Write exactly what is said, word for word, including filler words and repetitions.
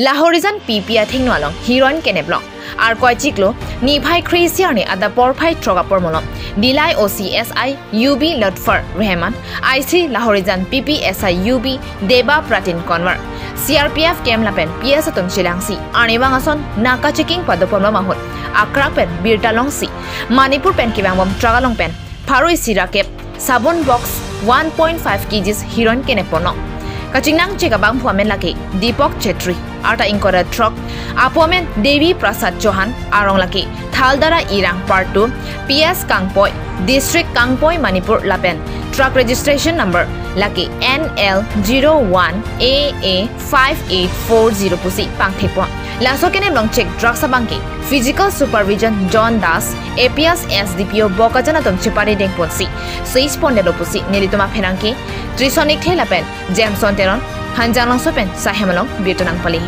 Lahorijan P P athengno along heroin kenep long. Arkoi chiklo niphai kre-isi arni adap porphai throk apor malom Dillai O C S I U B Lutfur Rehman, I C Lahorijan P P S I U B Deba Pratin Konwar, C R P F camp lapen P S atum chelangsi arnivang ason naka checking padopon long ahut akrak pen birta longsi Manipur pen kevang bom truck along pen pharo isi ra kep sabun box one point five K Gs heroin kenep pon long. Kachingnang chek abangphu amen lake Deepak Chetri, arta ingkoi ra throk, apo amen Devi Prasad Chauhan, arong lake Thaldara Irang Part two, P S Kangpoi, District Kangpoi, Manipur lapen truck registration number lake N L zero one A A five eight four zero pusi pangthek pon. Laso kenep long chek drugs abangke Physical Supervision John Das, A P S S D P O Bokajan atum chepari dengponsi seish pondetlo pusi nelitum apherangke Trison Ikthe lapen Jameson Teron, Hanjanglangso pen Sahem along birta nangpale.